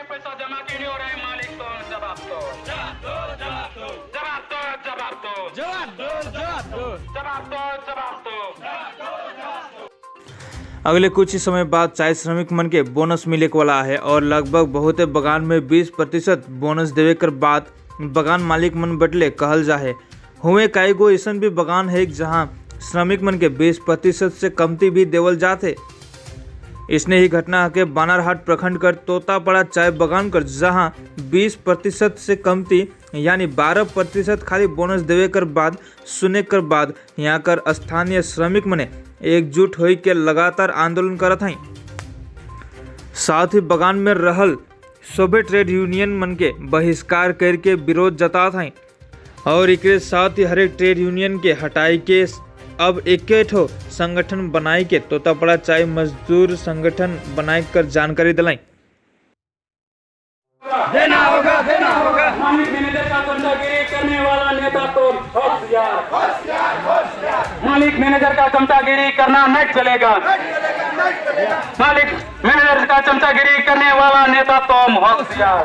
पैसा जमा क्यों नहीं हो रहा है? मालिक तो जवाब दो, जवाब दो, जवाब दो, जवाब दो, जवाब दो, जवाब दो, जवाब दो, जवाब दो। अगले कुछ ही समय बाद चाय श्रमिक मन के बोनस मिले वाला है और लगभग बहुते बगान में 20% बोनस देवे कर बाद बगान मालिक मन बटले कहल जाहे। हुए कई गो ऐसन भी बगान है जहां श्रमिक मन के 20% से कमती भी देवल जाते। इसने ही घटना के बानरहाट प्रखंड कर तोतापड़ा चाय बगान कर जहां 20% से कमती यानी 12% खाली बोनस देवे कर बाद सुने कर बाद यहाँ कर स्थानीय श्रमिक मने एकजुट होई के लगातार आंदोलन करत हई। साथ ही बगान में रहल सोभे ट्रेड यूनियन मन के बहिष्कार करके विरोध जतात हई और एकरे साथ ही हरेक ट्रेड यूनियन के हटाई के अब एक ठो संगठन बनाई के तोतापड़ा चाय मजदूर संगठन बनाए कर जानकारी दिलाई। देना होगा, देना होगा। मालिक मैनेजर का चमचागिरी करने वाला नेता तो होशियार, मालिक मैनेजर का चमचागिरी करना नहीं चलेगा। मालिक मैनेजर का चमचागिरी करने वाला नेता तो होशियार।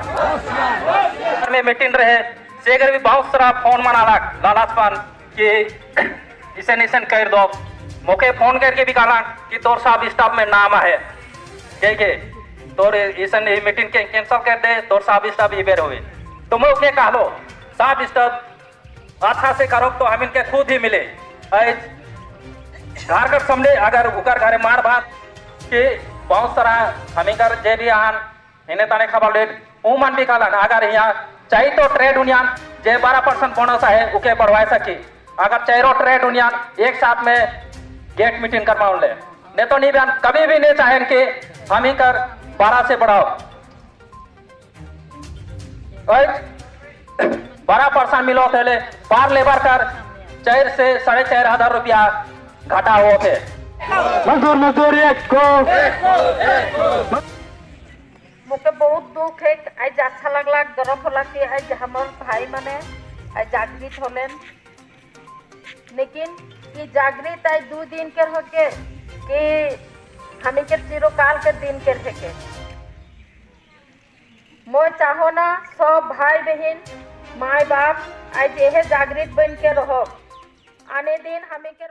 में मीटिंग रहे सेगर भी बहुत सारा फोन मनालक लालाचपान कि इसन इसन कर दो। मोके फोन करके भी कहला कि तोर साहब स्टाफ में नाम है के के तोर इसन मीटिंग के कैंसिल कर दे, तोर साहब स्टाफ इबेर हुए। तो मैं ओके कहलो साहब स्टाफ अच्छा से करो तो हम इनके खुद ही मिले। घर कर सामने अगर उकर घरे मार भात कि बहुत सारा हमें कर जे भी आन इन्हें ताने खबर लेट ऊ मन भी कहलन अगर यहाँ चाहिए तो ट्रेड यूनियन जे 12% बोनस है उके बढ़वाए सकी। अगर चारों ट्रेड यूनियन एक साथ में गेट मीटिंग करवाओ ले, नहीं तो नहीं बयान कभी भी नहीं चाहें कि हम ही कर 12 से बढ़ाओ और 12% मिलो थे पार लेबर कर 4 से 4,500 रुपया घाटा हो थे। मजदूर मजदूर एक को। मोके बहुत दुख है। आज अच्छा लगला, गर्व होला कि आज हमार भाई मने आज जागृत होलेन, लेकिन ये जागृत आज 2 दिन के होके कि हमें के चिरकाल के दिन के होके। मैं चाहो ना सब भाई बहन, माई बाप आज यह जागृत बन के रहो। आने दिन हमें के